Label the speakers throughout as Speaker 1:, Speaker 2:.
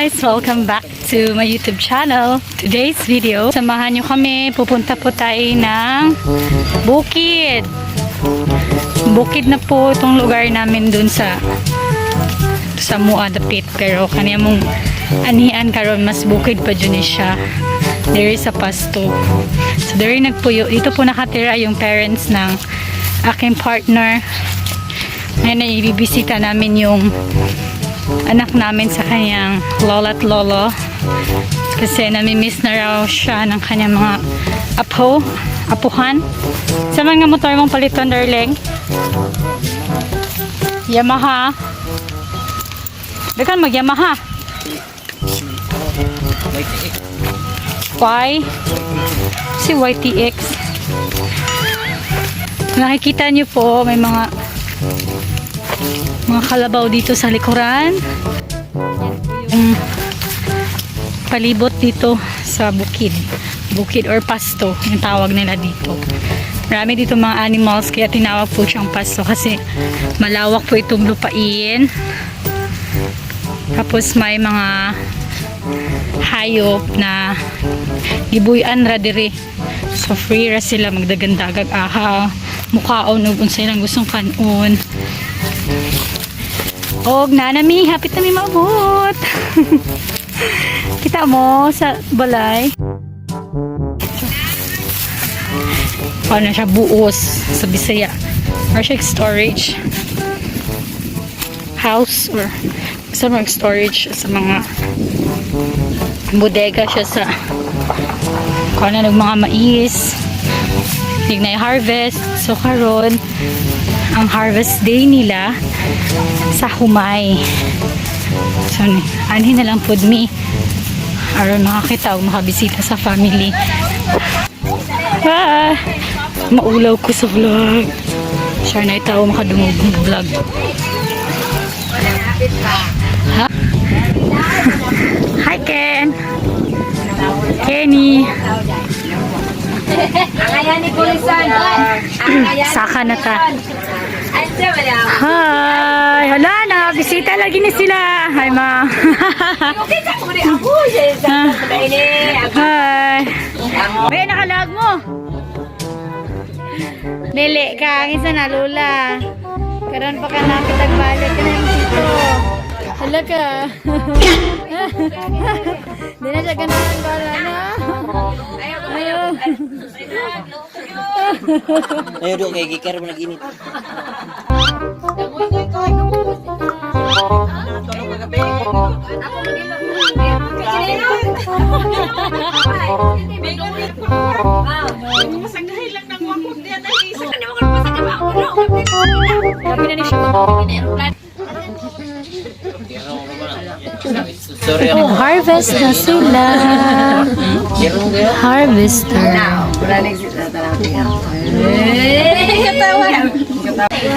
Speaker 1: Guys! Welcome back to my YouTube channel. Today's video, samahan nyo kami. Pupunta po tayo ng bukid. Bukid na po itong lugar namin dun sa Mua Dapit. Pero kaniya mong anian karon, mas bukid pa dyan siya. There is a pasto. So there nagpuyo. Dito po nakatira yung parents ng aking partner. Ngayon ay ibibisita namin yung anak namin sa kanyang lola at lolo kasi namimiss na raw siya ng kanyang mga apo, apuhan. Sa mga motor mong paliton, darling? Yamaha. Dagan mag Yamaha. Y si YTX. Nakikita niyo po, may mga kalabaw dito sa likuran. Yung palibot dito sa bukid. Bukid or pasto, yung tawag nila dito. Marami dito mga animals, kaya tinawag po siyang pasto kasi malawak po itong lupain. Tapos may mga hayop na gibuyan ra diri. So free ra sila magdagandagag aha, mukaon ug unsa ilang gustong kanon. Og nanami, hapit na mi maabot. Kita mo sa balay. Paano siya buos sa Bisaya? Or siya storage house or sa mga storage, sa mga bodega siya sa kung ano ng mga mais na harvest. So karon ang harvest day nila sa humay. So anhin na lang pud mi aron makakita o makabisita sa family. Ah, maulaw ko sa vlog. Sure na itaw makadungog ng vlog. Ha? Hi, Ken! Kenny! Saka na ta. Hi! Hala na! Bisita lagi ni sila! Hi, ma! Hi! May nakalag mo!
Speaker 2: Dili ka, ang isa na lula. Karon pa ka napit balik ka na yung dito. Hala ka. Di na siya ganahan para na. Ayaw.
Speaker 3: Ayaw do kay gikar mo nag-init.
Speaker 1: Grabe na ni siya.
Speaker 3: Sorry
Speaker 1: Oh, harvest na sila. Harvester.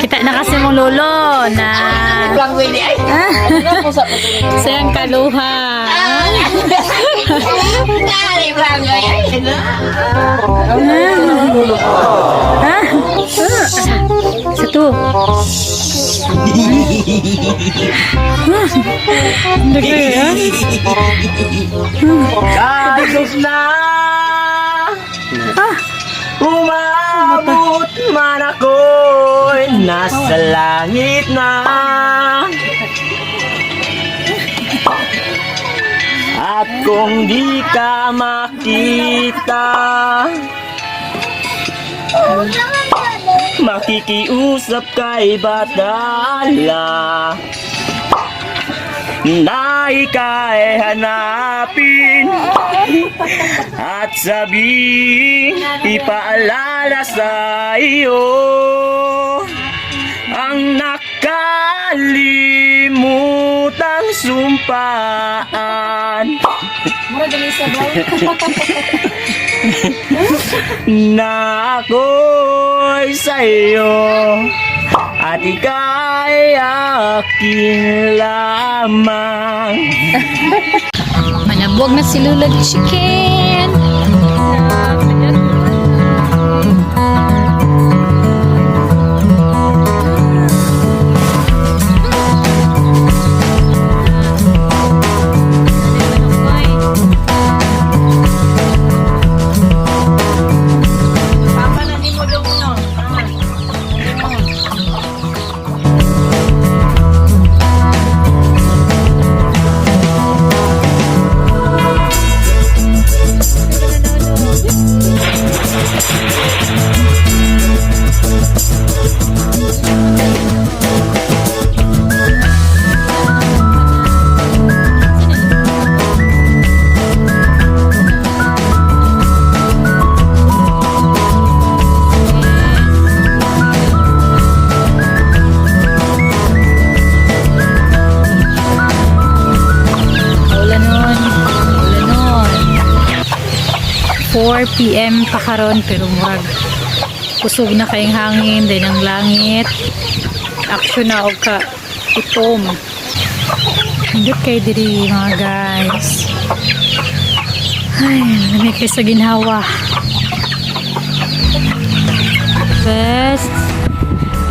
Speaker 1: Kita na kasi mong lolo na sayang kaluha. Ha? Sa to.
Speaker 3: Kasos na umabot man ako'y nasa langit na. At kung di ka makita, makikiusap kay Batala na ika'y hanapin at sabihin, ipaalala sa iyo ang nakalimutang sumpaan na ako'y sa'yo at ika'y akin lamang.
Speaker 1: Manabog na si Lula Chicken. 4 p.m. pa karon pero murag kusog na kayong hangin din ang langit. Action na og ka itom. Nindot kay diri, mga guys. Ay, lamig kay sa ginhawa. Harvest.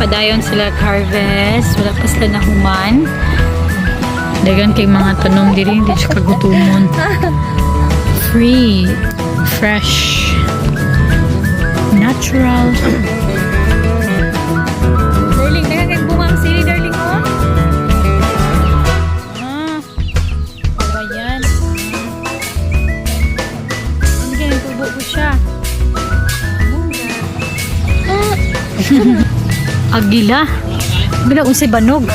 Speaker 1: Padayon sila harvest. Wala pa sila nahuman. Dagan kay mga tanom diri, hindi siya kagutumon. Free, fresh, natural. Darling, dagan kay bunga ang sili, darling, oh. Ah, ano yan? Ano kaya tubo ko siya? Agila. Bila unsay banog.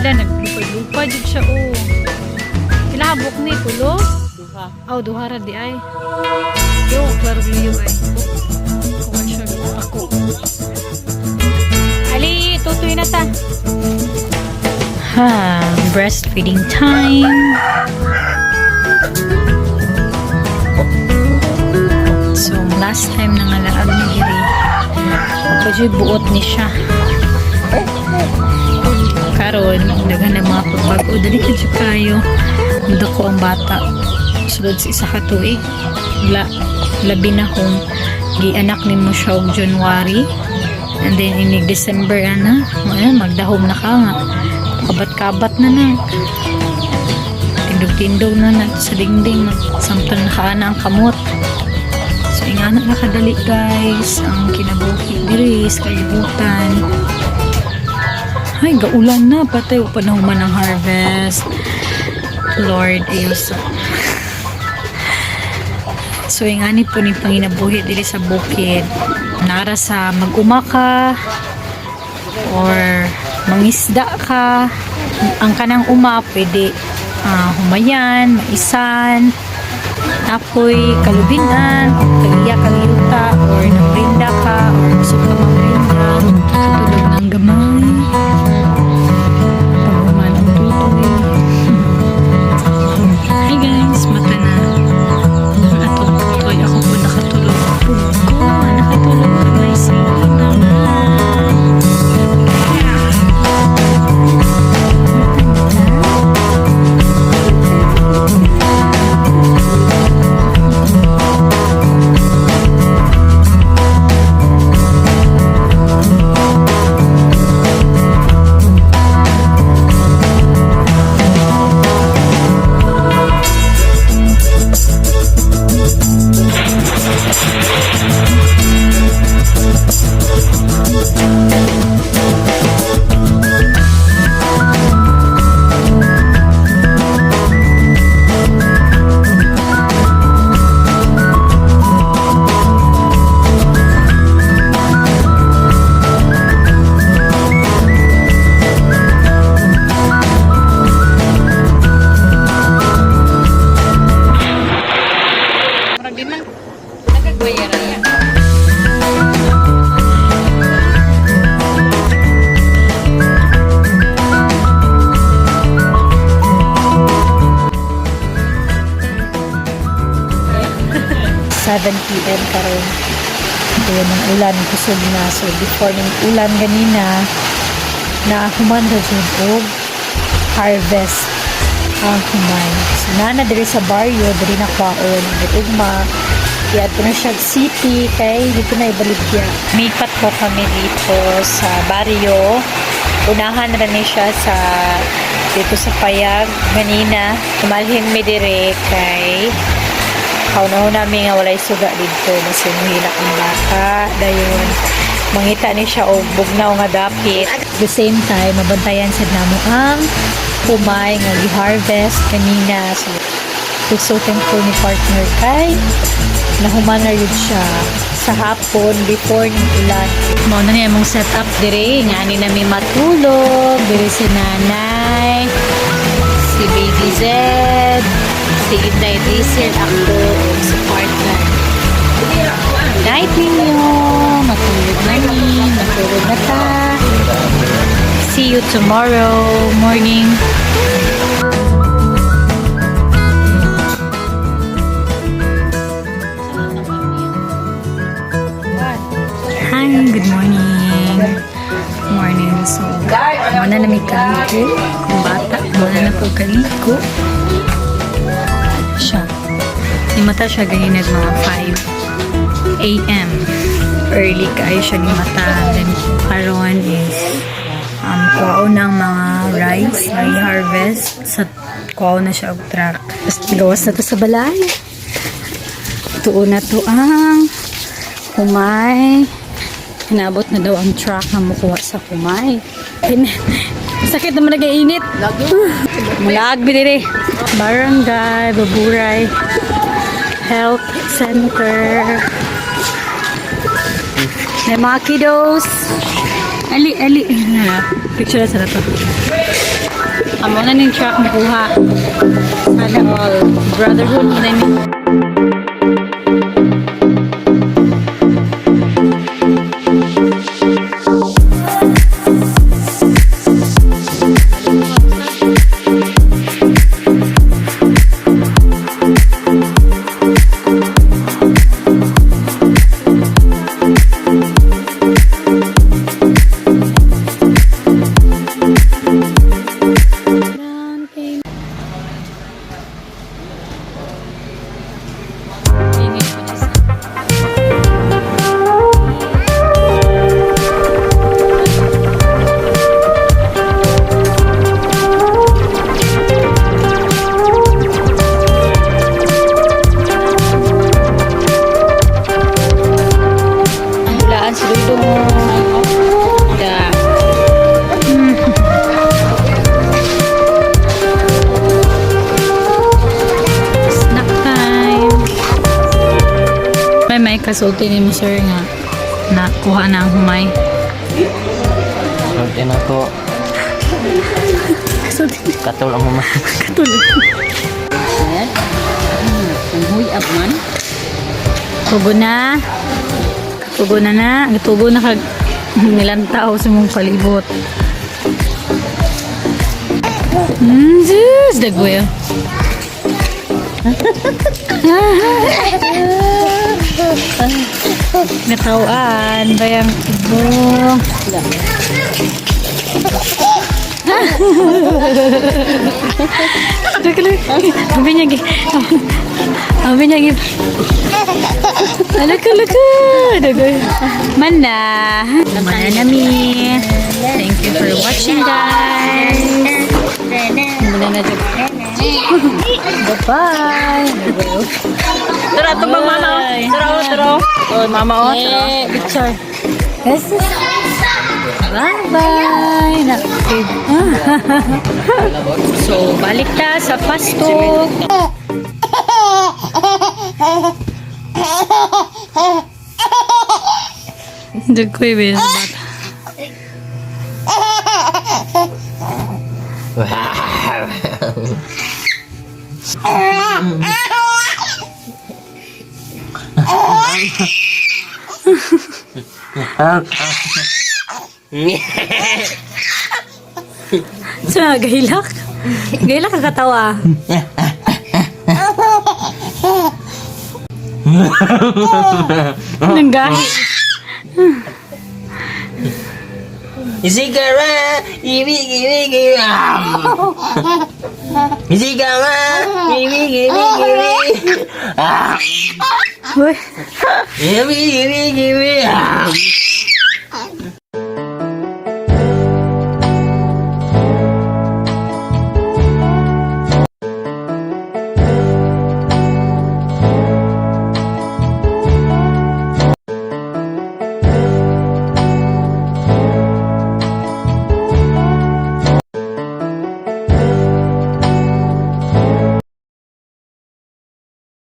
Speaker 1: Wala, naglupad-lupad jud siya, oh. Pila habok ni, tulo?
Speaker 3: Duha.
Speaker 1: Aw, duha ra di ay. Yo, klaro liyo ay. Kuha siya ako. Ali, tutoy na ta. Ha, breastfeeding time. So, last time na nga laag ni diri. Ako buot ni siya. Karon, daghan na mga pagbago. Dali ka dyan kayo. Dako ang bata. Sulod sa isa ka tuig. Labi na kung gianak nimo siya og January. And then inig December ana, ayun, magdahom na ka nga. Kabat-kabat na na. Tindog-tindog na na sa dingding. Samtang nakaana ang kamot. So, ingana na kadali, guys, ang kinabuhi diri sa kalibutan. Ay, gaulan na. Patay pa na human ang harvest. Lord, ayos. So, ingani po ni panginabuhi diri sa bukid. Nara sa mag-uma ka or mangisda ka. Ang kanang uma, pwede humayan, maisan, apoy kalubinan, tagiya kag yuta, or nagrinda ka, or gusto ka magrinda. Tulog ng gamay. Paghuman ang tutoy. Hi guys, mata na. Atong tutoy, ako po nakatulog. Ko, nakatulog kamay sa naman. Mata na. Murag di man
Speaker 2: Nagagbayaran niya.
Speaker 1: 7 p.m. karon. Kaya ng ulan, kusog na. So, before ng ulan ganina, na human ra jud og harvest ang humay. So, nana diri sa baryo, diri na kwaon. But ugma, iadto na siya city kay dito na ibaligya. Mipat po kami dito sa baryo. Unahan ra ni siya sa dito sa Payag ganina. Tumalhin mi dire kay kauna namin nga walay suga dito, basin mohilak ang bata, dayon mangita ni siya og bugnaw nga dapit. At the same time, mabantayan sad namo ang humay nga gi-harvest kanina. So we're so thankful ni partner kay nahuman na yun siya sa hapon before ng ulan. Mao na niya among setup dire nga ani nami matulog dire, si nanay, si Baby Zed, si Inday Diesel, ako, ug si partner. Night ninyo! Matulog na ni. Matulog na ta. See you tomorrow morning. So, muna na may kaliko. Ang bata, muna na po kaliko. Siya. Nimata siya ganyan nag mga 5 a.m. Early kaayo siya nimata. Then, karon is kuwao ng mga rice na i-harvest sa kuwao na siya og truck. Tapos gawas na to sa balay. Tuo na to ang humay. Hinabot na daw ang truck na mukuha sa humay. Sakit naman nag-iinit. Mulag biniri. Barangay, Baburay, Health Center. May mga kiddos. Ali, ali. Na, picture na sa to. Amo na ning truck makuha. Sana all. Brotherhood na ni. Hulaan si Dudong. Da. Snack time. May kasulti ni mo sir nga nakuha na ang humay.
Speaker 3: Sulti na ko.
Speaker 1: Kasulti
Speaker 3: Katol ang humay.
Speaker 1: katulad. Tugo na. Tugo na na. Tugo na kag nilantaw sa mong palibot. Sus, dagwel. Natawaan ba yung tubo? Sabi niya, sabi niya, Alaka, alaka. Dagoy. Mana. Mana nami. Thank you for watching, guys. Muna na dyan. Bye-bye.
Speaker 2: Tara, tubang mama. Oh. Tara, oh, tara. Oh, mama, oh, tara.
Speaker 1: Picture. This is Bye-bye. So, balik ta sa pasto. Dagkoy ba yung bata? So, gahilak? Gahilak ka katawa. Nanggahi.
Speaker 3: Isigara, ibig ibig Isigara, ibig ibig ibig.
Speaker 1: Uy.
Speaker 3: Ibig ibig ibig.